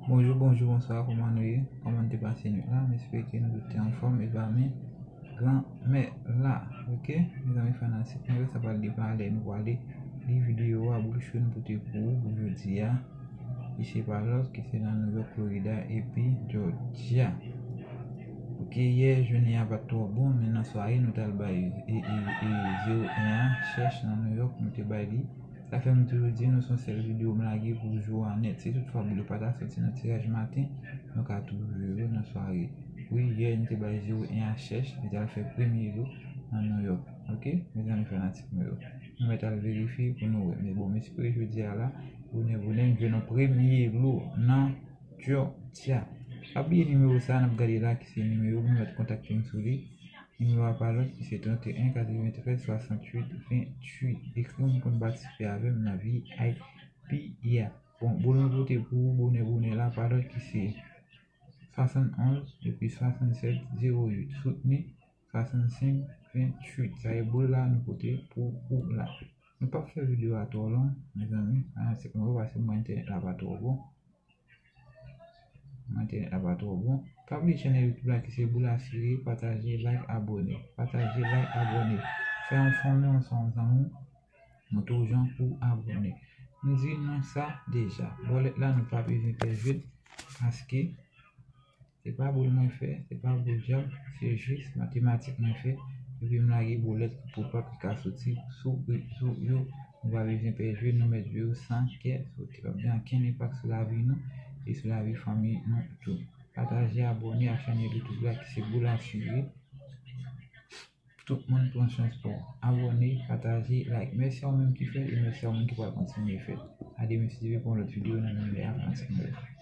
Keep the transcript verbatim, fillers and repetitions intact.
Bonjou, bonjou, bonswa, kòman nou ye? Kòman nou te pase nwit la? M espere ke nou tout te anfòm e pa men granmè la. Ok, mezanmi fanatik mwen yo, sa pral depann lè nou pwale li videyo a, bouch nou pote pou ou pou jodi a. Ki se pa lòt, ki se nan New York, Florida, epi Georgia. Ok, yè jounen an pa t twò bon, men nan sware nou t al bay e, e, e, zewo en a chèch nan New York, nou te bay li. Sa fè m toujou di nou se yon sèl videyo m lage pou jou a nèt. Si toutfwa boul yo pa ta soti nan tiraj maten, nou ka toujou jwe yo nan sware. Wi, yè nou te bay zewo en a chèch, li t al fè premye lo nan New York. Ok, mezanmi fanatik mwen yo. Nou mèt al verifye pou nou wè. Men bon, m espere jodi a la, bonè bonè, m jwenn yon premye lo nan Georgia. Pa bliye nimewo sa a n ap gade la ki se nimewo pou nou mèt kontakte m sou li. Nimewo a pa lòt ki se trannteyen katreventrèz swasanntuit venntuit. Ekri m pou n patisipe avè m nan V I P a. Bon, boul nou pote pou ou, bonè bonè la, pa lòt ki se swasannonz epi swasannsèt zewo uit. Soutni swasannsenk venntuit. Sa e boul la nou pote pou ou la. Nou p ap fè videyo a twò long, mezanmi. Fanatik mwen yo, paske mwen entènèt la pa twò bon. Mwen entènèt la pa twò bon. Pa bliye chanèl YouTube la ki se Boul Asire, pataje, like, abòne. Pataje, like, abòne. Fè yon fanmi, yon zanmi, yon zanmi, yon toujan pou abòne. M di nou sa deja. Bòlèt la nou pa bezwen pè jwèt paske se pa boul mwen fè, se pa boul djab, se jis matematik mwen fè. Epi m lage bòlèt pou pap ki ka soti sou rezo yo. Nou pa bezwen pè jwèt, nou mèt jwe yo san kè sote. P ap gen ankenn enpak sou lavi nou e sou lavi fanmi nou tou. Pataje, abòne ak chanèl YouTube la ki se Boul Asire. Tout moun pran chans pou abòne, pataje, like. Mèsi a ou menm ki fè l e mèsi a ou menm ki pral kontinye fè l. A demen si Dye vle pou yon lòt videyo nan menm lè a, fanatik mwen yo.